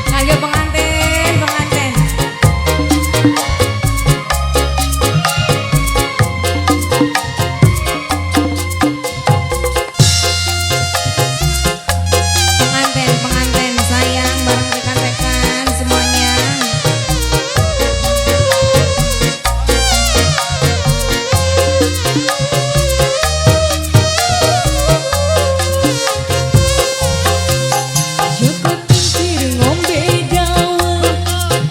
Kangge pengantin, pengantin. Pengantin, pengantin sayang bareng rekan-rekan semuanya. Joko tingkir ngombe dawet,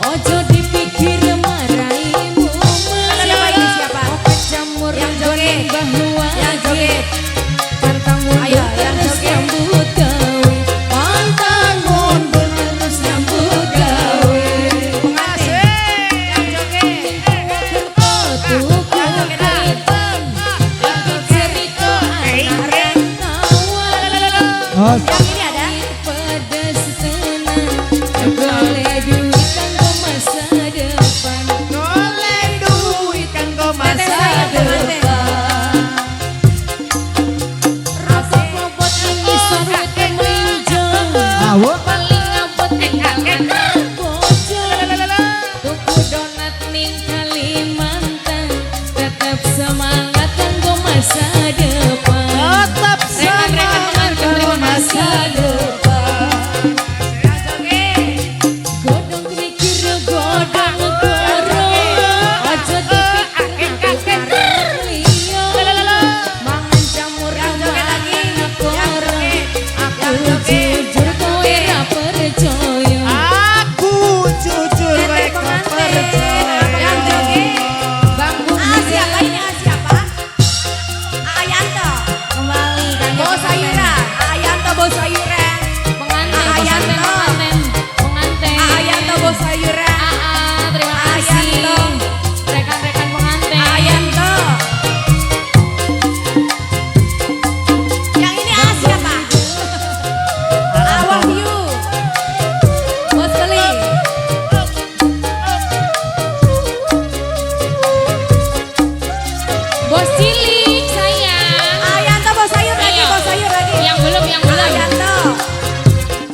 ojo dipikir marai mumet. Siapa ini, siapa? Opet jamur Yang joget. Mbah Yang joget. Pantang mundur Ayo, yang terus joget. nyambut gawe. Pantang mundur terus nyambut gawe. Pengantin. Yang joget. Tuku ketan, iki cerita anak rantauan. Yang ini ada. Pedes tenan, golek duit kanggo masa depan. Golek duit kanggo masa sayang, pengantin. depan. Rokok klopot ning ngisor wit mlinjong. Awuk. Paling abot tinggal anak bojo. Tuku donat ning Kalimantan, tetep semangat kanggo masa depan. Tetap Rekan-rekan semangat pengantin, kanggo terima masa kasih. depan. Yang joget. Godong mikir godong goro, ojo dipikir aku karep liya. Mangan jamur Yang joget lagi. mangan Yang koro. joget. Aku Yang joget. jujur kowe ra percaya. Aku jujur kowe Pengantin, gak pengantin. percaya. Yang joget. Bang Ah, siapa ini? Ah, siapa? Ayanto. Kembali kanggo Bos Sayura. Ayanto Bos Sayura. Pengantin, Ayanto. pengantin, pengantin. Ayanto Bos Sayura. Aa, terima kasih. Ayanto. Rekan-rekan pengantin. Ayanto. Yang ini ah siapa? Ah, Wahyu. Bos Beli. Bos cilik sayang. Ayanto Bos Sayur lagi, Ayo. Bos Sayur lagi. Yang belum, yang belum. Ayanto.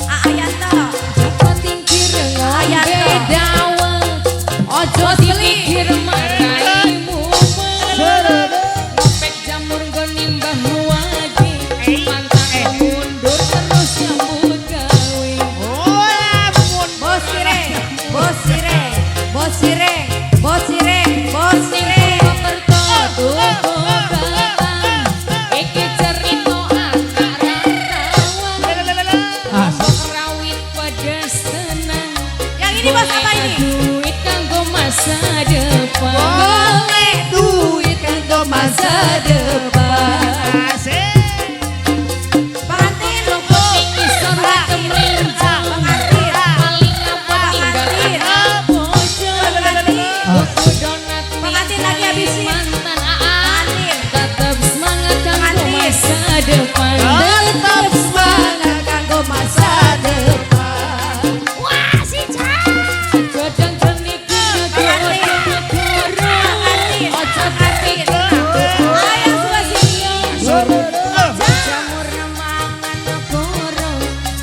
Ayanto. Joko tingkir ngombe Ayanto. dawet, ojo Bos beli. dipikir marai mumet. Ngopek jamur nggone Mbah Wadi, pantang mundur terus nyambut gawe. Bos Sire, Bos Sire, Bos Sire, Bos Sire, Bos Ning Sire. Purwokerto tuku ketan, iki cerita anak rantauan. Asik. Rawit pedes tenan. Yang ini bos apa ini? Duit kanggo masa depan. Golek duit kanggo masa depan. Pengantin. Ning ngisor wit mlinjong. Pengantin. Paling abot tinggal Pengantin. anak bojo. Pengantin. Tuku donat ning Pengantin lagi habisin. Kalimantan. Aa. Pengantin. Tetep semangat kanggo Pengantin. masa depan. Tetap semangat kanggo masa depan. Wah, si Godong kenikir godong goro. Pengantin. Ojo Pengantin. dipikir aku Ayo sebelah sini. Jamur mangan goro.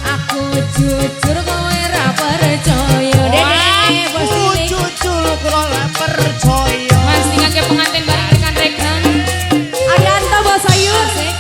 Aku jujur kowe ra percaya. Dede bos Aku cilik. jujur kula ora percaya. Mas tinggal ke pengantin bareng rekan-rekan. Ayanto Bos Sayur. Asik.